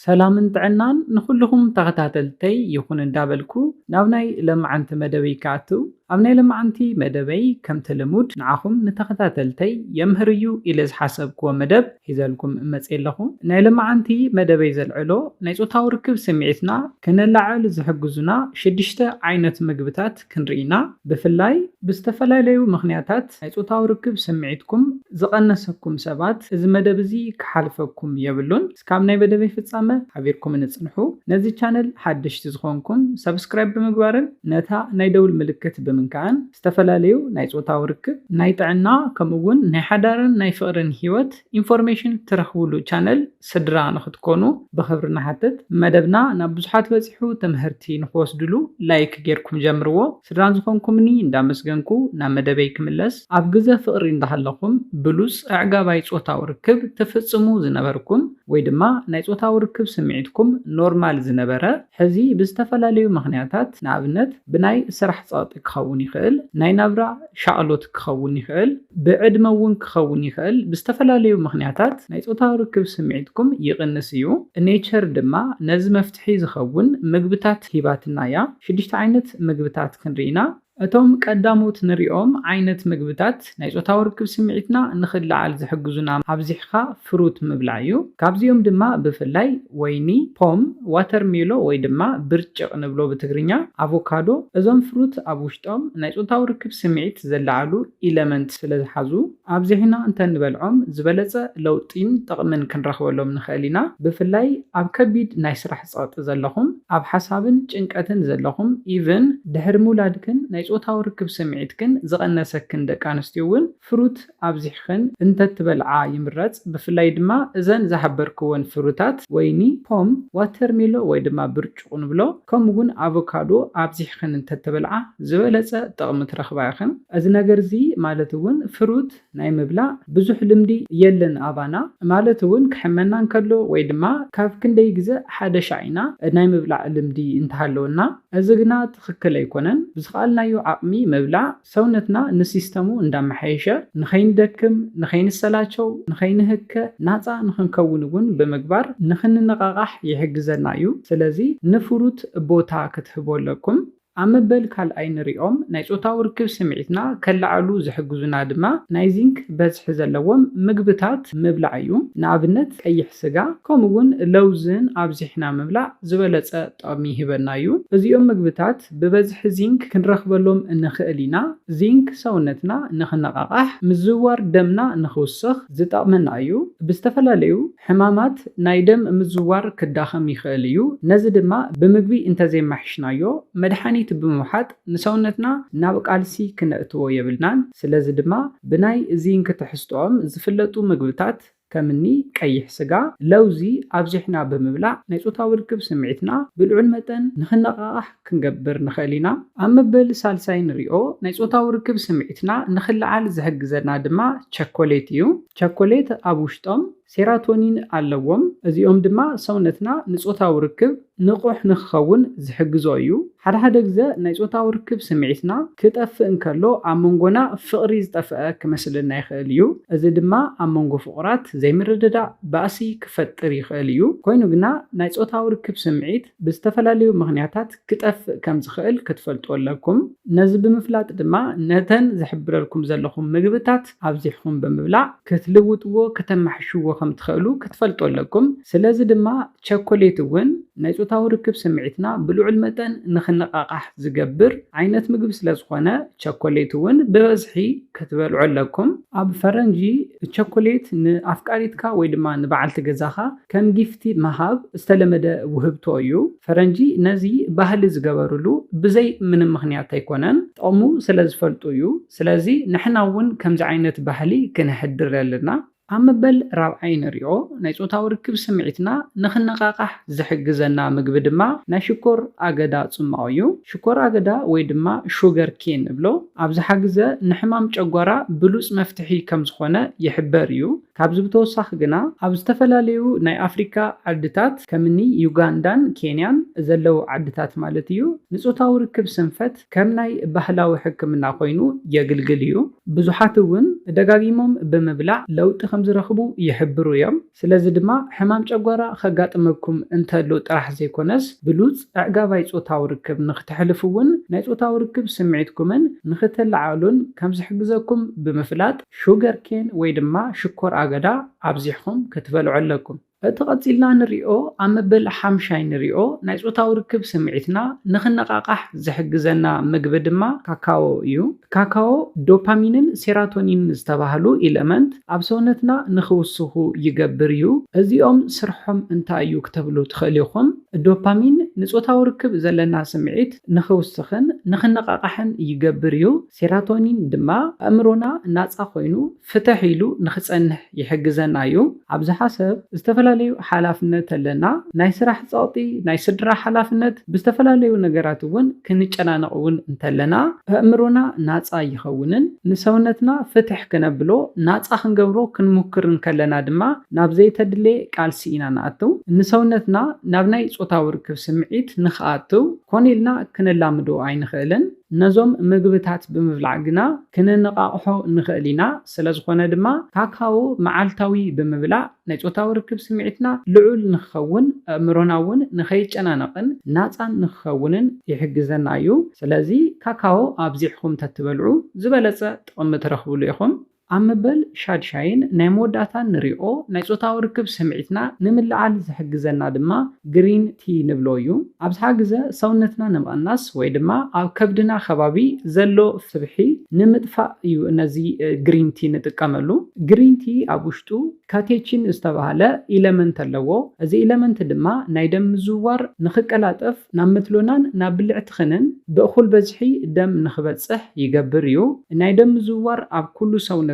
ሰላምን ጥዕናን ንኹልኹም ተኸታተልተይ ይኹን እንዳበልኩ ናብ ናይ ለማዓንቲ መደበይ ክኣቱ። ኣብ ናይ ለማዓንቲ መደበይ ከምቲ ልሙድ ንዓኹም ንተኸታተልተይ የምህር እዩ ኢለ ዝሓሰብክዎ መደብ ሒዘልኩም እመጽእ ኣለኹ። ናይ ለማዓንቲ መደበይ ዘልዕሎ ናይ ጾታዊ ርክብ ስምዒትና ክነላዕል ዝሕግዙና ሽዱሽተ ዓይነት ምግብታት ክንርኢ ኢና። ብፍላይ ብዝተፈላለዩ ምኽንያታት ናይ ጾታዊ ርክብ ስምዒትኩም ዝቐነሰኩም ሰባት እዚ መደብ እዚ ክሓልፈኩም የብሉን። እስካብ ናይ መደበይ ፍጻመ ሓቢርኩም ንጽንሑ። ነዚ ቻነል ሓደሽቲ ዝኾንኩም ሰብስክራይብ ብምግባርን ነታ ናይ ደውል ምልክት ብምንካእን ዝተፈላለዩ ናይ ጾታዊ ርክብ፣ ናይ ጥዕና ከምኡ እውን ናይ ሓዳርን ናይ ፍቕርን ህይወት ኢንፎርሜሽን ትረኽብሉ ቻነል ስድራ ንኽትኮኑ ብኽብሪ ንሓትት። መደብና ናብ ብዙሓት በጺሑ ትምህርቲ ንኽወስድሉ ላይክ ጌርኩም ጀምርዎ። ስድራን ዝኾንኩምኒ እንዳመስገንኩ ናብ መደበይ ክምለስ። ኣብ ግዘ ፍቕሪ እንዳሃለኹም ብሉጽ ኣዕጋባይ ጾታዊ ርክብ ትፍጽሙ ዝነበርኩም ወይ ድማ ናይ ጾታዊ ርክብ ስምዒትኩም ኖርማል ዝነበረ ሕዚ ብዝተፈላለዩ ምኽንያታት ንኣብነት ብናይ ስራሕ ጸቕጢ ክኸውን ይኽእል፣ ናይ ናብራ ሻቕሎት ክኸውን ይኽእል፣ ብዕድመ እውን ክኸውን ይኽእል። ብዝተፈላለዩ ምኽንያታት ናይ ጾታዊ ርክብ ስምዒትኩም ይቕንስ እዩ። ኔቸር ድማ ነዚ መፍትሒ ዝኸውን ምግብታት ሂባትና እያ። ሽዱሽተ ዓይነት ምግብታት ክንርኢና። እቶም ቀዳሞት ንሪኦም ዓይነት ምግብታት ናይ ጾታዊ ርክብ ስምዒትና ንኽለዓል ዝሕግዙና ኣብዚሕኻ ፍሩት ምብላዕ እዩ። ካብዚኦም ድማ ብፍላይ ወይኒ፣ ፖም፣ ዋተርሜሎ ወይ ድማ ብርጭቕ ንብሎ ብትግርኛ፣ ኣቮካዶ፣ እዞም ፍሩት ኣብ ውሽጦም ናይ ጾታዊ ርክብ ስምዒት ዘለዓሉ ኢለመንት ስለ ዝሓዙ ኣብዚሕና እንተንበልዖም ዝበለጸ ለውጢን ጥቕምን ክንረኽበሎም ንኽእል ኢና። ብፍላይ ኣብ ከቢድ ናይ ስራሕ ጸቕጢ ዘለኹም፣ ኣብ ሓሳብን ጭንቀትን ዘለኹም፣ ኢቭን ድሕሪ ምውላድክን ናይ ጾታዊ ርክብ ስምዒትክን ዝቐነሰክን ደቂ ኣንስትዮ እውን ፍሩት ኣብዚሕኽን እንተትበልዓ ይምረጽ። ብፍላይ ድማ እዘን ዝሓበርክወን ፍሩታት ወይኒ፣ ፖም፣ ዋተርሜሎ ወይ ድማ ብርጭቕ ንብሎ ከምኡ እውን ኣቮካዶ ኣብዚሕኽን እንተትበልዓ ዝበለጸ ጥቕሚ ትረኽባ ኢኽን። እዚ ነገር እዚ ማለት እውን ፍሩት ናይ ምብላዕ ብዙሕ ልምዲ የለን ኣባና። ማለት እውን ክሕመና እንከሎ ወይ ድማ ካብ ክንደይ ግዘ ሓደ ሻዕ ኢና ናይ ምብላዕ ልምዲ እንተሃለወና፣ እዚ ግና ትኽክል ኣይኮነን። ብዝኸኣልናዮ ዓቕሚ ምብላዕ ሰውነትና ንሲስተሙ እንዳመሓየሸ ንኸይንደክም፣ ንኸይንሰላቸው፣ ንኸይንህከ፣ ናፃ ንኽንከውን እውን ብምግባር ንኽንነቓቓሕ ይሕግዘና እዩ። ስለዚ ንፍሩት ቦታ ክትህቦ ኣለኩም። ኣብ መበል ካልኣይ ንሪኦም ናይ ጾታዊ ርክብ ስምዒትና ከለዓሉ ዝሕግዙና ድማ ናይ ዚንክ በዝሒ ዘለዎም ምግብታት ምብላዕ እዩ። ንኣብነት ቀይሕ ስጋ ከምኡ እውን ለውዝን ኣብዚሕና ምብላዕ ዝበለጸ ጥቕሚ ይህበና እዩ። እዚኦም ምግብታት ብበዝሒ ዚንክ ክንረኽበሎም ንኽእል ኢና። ዚንክ ሰውነትና ንኽነቓቓሕ፣ ምዝዋር ደምና ንኽውስኽ ዝጠቕመና እዩ። ብዝተፈላለዩ ሕማማት ናይ ደም ምዝዋር ክዳኸም ይኽእል እዩ። ነዚ ድማ ብምግቢ እንተዘይማሕሽናዮ መድሓኒት ብምውሓጥ ንሰውነትና ናብ ቃልሲ ክነእትዎ የብልናን። ስለዚ ድማ ብናይ ዚንክ ትሕዝቶኦም ዝፍለጡ ምግብታት ከምኒ ቀይሕ ስጋ፣ ለውዚ ኣብዚሕና ብምብላዕ ናይ ጾታዊ ርክብ ስምዒትና ብልዑል መጠን ንኽነቓቓሕ ክንገብር ንኽእል ኢና። ኣብ መበል ሳልሳይ ንሪኦ ናይ ጾታዊ ርክብ ስምዒትና ንኽለዓል ዝሕግዘና ድማ ቸኮሌት እዩ። ቸኮሌት ኣብ ውሽጦም ሴራቶኒን ኣለዎም። እዚኦም ድማ ሰውነትና ንጾታዊ ርክብ ንቑሕ ንክኸውን ዝሕግዞ እዩ። ሓደ ሓደ ግዘ ናይ ጾታዊ ርክብ ስምዒትና ክጠፍእ እንከሎ ኣብ መንጎና ፍቕሪ ዝጠፍአ ክመስለና ይኽእል እዩ። እዚ ድማ ኣብ መንጎ ፍቑራት ዘይምርድዳእ፣ ባእሲ ክፈጥር ይኽእል እዩ። ኮይኑ ግና ናይ ጾታዊ ርክብ ስምዒት ብዝተፈላለዩ ምኽንያታት ክጠፍእ ከም ዝኽእል ክትፈልጡ ኣለኩም። ነዚ ብምፍላጥ ድማ ነተን ዝሕብረልኩም ዘለኹም ምግብታት ኣብዚሕኹም ብምብላዕ ክትልውጥዎ፣ ከተማሕሽዎ ከም ትኽእሉ ክትፈልጡ ኣለኩም። ስለዚ ድማ ቸኮሌት እውን ናይ ጾታዊ ርክብ ስምዒትና ብልዑል መጠን ንኽነቓቓሕ ዝገብር ዓይነት ምግቢ ስለ ዝኾነ ቸኮሌት እውን ብበዝሒ ክትበልዑ ኣለኩም። ኣብ ፈረንጂ ቸኮሌት ንኣፍቃሪትካ ወይ ድማ ንበዓልቲ ገዛኻ ከም ጊፍቲ ምሃብ ዝተለመደ ውህብቶ እዩ። ፈረንጂ ነዚ ባህሊ ዝገበርሉ ብዘይ ምንም ምኽንያት ኣይኮነን፣ ጥቕሙ ስለ ዝፈልጡ እዩ። ስለዚ ንሕና እውን ከምዚ ዓይነት ባህሊ ክነሕድር ኣለና። ኣብ መበል ራብዓይ ንሪኦ ናይ ጾታዊ ርክብ ስምዒትና ንኽነቓቓሕ ዝሕግዘና ምግቢ ድማ ናይ ሽኮር ኣገዳ ጽማቑ እዩ። ሽኮር ኣገዳ ወይ ድማ ሹገር ኬን ንብሎ ኣብዝሓ ግዘ ንሕማም ጨጓራ ብሉጽ መፍትሒ ከም ዝኾነ ይሕበር እዩ። ካብዚ ብተወሳኺ ግና ኣብ ዝተፈላለዩ ናይ ኣፍሪካ ዓድታት ከምኒ ዩጋንዳን ኬንያን ዘለዉ ዓድታት ማለት እዩ ንጾታዊ ርክብ ስንፈት ከም ናይ ባህላዊ ሕክምና ኮይኑ የግልግል እዩ። ብዙሓት እውን ደጋጊሞም ብምብላዕ ለውጢ ከም ዝረኽቡ ይሕብሩ እዮም። ስለዚ ድማ ሕማም ጨጓራ ከጋጥመኩም እንተሎ ጥራሕ ዘይኮነስ ብሉጽ ኣዕጋባይ ጾታዊ ርክብ ንክተሕልፉ እውን ናይ ጾታዊ ርክብ ስምዒትኩምን ንክተለዓሉን ከም ዝሕግዘኩም ብምፍላጥ ሹገር ኬን ወይ ድማ ሽኮር ኣገዳ ኣብዚሕኹም ክትበልዑ ኣለኩም። እቲ ቀጺልና ንሪኦ ኣብ መበል ሓምሻይ ንሪኦ ናይ ጾታዊ ርክብ ስምዒትና ንክነቃቃሕ ዝሕግዘና ምግቢ ድማ ካካዎ እዩ። ካካዎ ዶፓሚንን ሴራቶኒንን ዝተባህሉ ኢለመንት ኣብ ሰውነትና ንክውስኹ ይገብር እዩ። እዚኦም ስርሖም እንታይ እዩ ክትብሉ ትኽእሉ ኢኹም። ዶፓሚን ንጾታዊ ርክብ ዘለና ስምዒት ንክውስኽን ንክነቃቃሕን ይገብር እዩ። ሴራቶኒን ድማ ኣእምሮና ናጻ ኮይኑ ፍትሕ ኢሉ ንክጸንሕ ይሕግዘና እዩ። ኣብዝሓ ሰብ ዝተፈላለዩ ሓላፍነት ኣለና። ናይ ስራሕ ጸቕጢ፣ ናይ ስድራ ሓላፍነት፣ ብዝተፈላለዩ ነገራት እውን ክንጨናነቕ እውን እንተለና ኣእምሮና ናጻ ይኸውንን ንሰውነትና ፍትሕ ክነብሎ ናጻ ክንገብሮ ክንሙክር እንከለና ድማ ናብ ዘይተድልየ ቃልሲ ኢና ንኣትው። ንሰውነትና ናብ ናይ ጾታዊ ርክብ ስምዒት ንክኣትው ኮነ ኢልና ክነላምዶ ኣይንኽእልን። ነዞም ምግብታት ብምብላዕ ግና ክነነቓቕሖ ንኽእል ኢና። ስለ ዝኾነ ድማ ካካዎ መዓልታዊ ብምብላዕ ናይ ጾታዊ ርክብ ስምዒትና ልዑል ንክኸውን ኣእምሮና እውን ንኸይጨናነቕን ናጻን ንክኸውንን ይሕግዘና እዩ። ስለዚ ካካዎ ኣብዚሕኹም ተትበልዑ ዝበለጸ ጥቕሚ ትረኽብሉ ኢኹም። ኣብ መበል ሻድሻይን ናይ መወዳእታን ንሪኦ ናይ ጾታዊ ርክብ ስምዒትና ንምልዓል ዝሕግዘና ድማ ግሪን ቲ ንብሎ እዩ። ኣብዝሓ ግዘ ሰውነትና ንምቕናስ ወይ ድማ ኣብ ከብድና ከባቢ ዘሎ ስብሒ ንምጥፋእ እዩ ነዚ ግሪን ቲ ንጥቀመሉ። ግሪን ቲ ኣብ ውሽጡ ካቴቺን ዝተባህለ ኢለመንት ኣለዎ። እዚ ኢለመንት ድማ ናይ ደም ምዝውዋር ንክቀላጠፍ ናብ መትሎናን ናብ ብልዕትኽንን ብእኹል በዝሒ ደም ንክበፅሕ ይገብር እዩ። ናይ ደም ምዝውዋር ኣብ ኩሉ ሰውነትና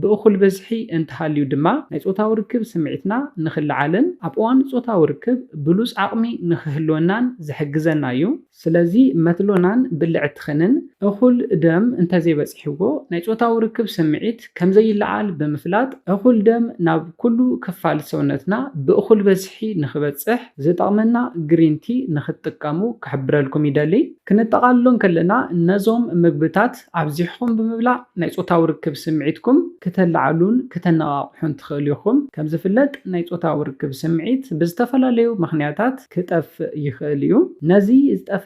ብእኹል በዝሒ እንተሃልዩ ድማ ናይ ጾታዊ ርክብ ስምዒትና ንክለዓልን ኣብ እዋን ጾታዊ ርክብ ብሉፅ ዓቕሚ ንክህልወናን ዝሕግዘና እዩ። ስለዚ መትሎናን ብልዕትኽንን እኹል ደም እንተዘይበፂሕዎ ናይ ጾታዊ ርክብ ስምዒት ከምዘይለዓል ብምፍላጥ እኹል ደም ናብ ኩሉ ክፋል ሰውነትና ብእኹል በዝሒ ንክበፅሕ ዝጠቕመና ግሪን ቲ ንክትጥቀሙ ክሕብረልኩም ይደሊ። ክነጠቓልሎ እንከለና ነዞም ምግብታት ኣብዚሕኹም ብምብላዕ ናይ ጾታዊ ርክብ ስምዒትኩም ክተለዓሉን ክተነቓቕሑን ትኽእሉ ኢኹም። ከም ዝፍለጥ ናይ ጾታዊ ርክብ ስምዒት ብዝተፈላለዩ ምኽንያታት ክጠፍእ ይኽእል እዩ። ነዚ ዝጠፍአ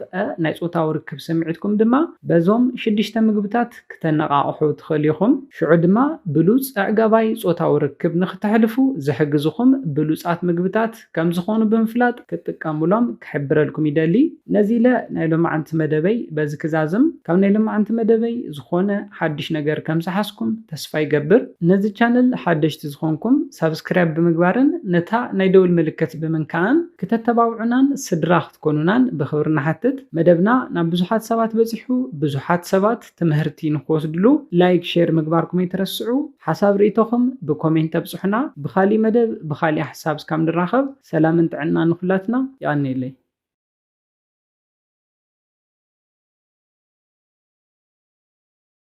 ናይ ጾታዊ ርክብ ስምዒትኩም ድማ በዞም ሽዱሽተ ምግብታት ክተነቓቕሑ ትኽእሉ ኢኹም። ሽዑ ድማ ብሉጽ ኣዕጋባይ ጾታዊ ርክብ ንኽተሕልፉ ዝሕግዝኹም ብሉጻት ምግብታት ከም ዝኾኑ ብምፍላጥ ክትጥቀሙሎም ክሕብረልኩም ይደሊ። ነዚ ኢለ ናይ ሎማዓንቲ መደበይ በዚ ክዛዝም። ካብ ናይ ሎማዓንቲ መደበይ ዝኾነ ሓድሽ ነገር ከም ዝሓዝኩም ተስፋ ይገብር። ነዚ ቻነል ሓደሽቲ ዝኾንኩም ሳብስክራይብ ብምግባርን ነታ ናይ ደውል ምልክት ብምንካእን ክተተባብዑናን ስድራ ክትኮኑናን ብኽብሪ ንሓትት። መደብና ናብ ብዙሓት ሰባት በጺሑ ብዙሓት ሰባት ትምህርቲ ንክወስድሉ ላይክ፣ ሼር ምግባርኩም ኣይትረስዑ። ሓሳብ ርእይቶኹም ብኮሜንት ተብጽሑና። ብኻሊእ መደብ ብኻሊእ ሓሳብ እስካብ ንራኸብ ሰላምን ጥዕና ንኹላትና። የቐንየለይ።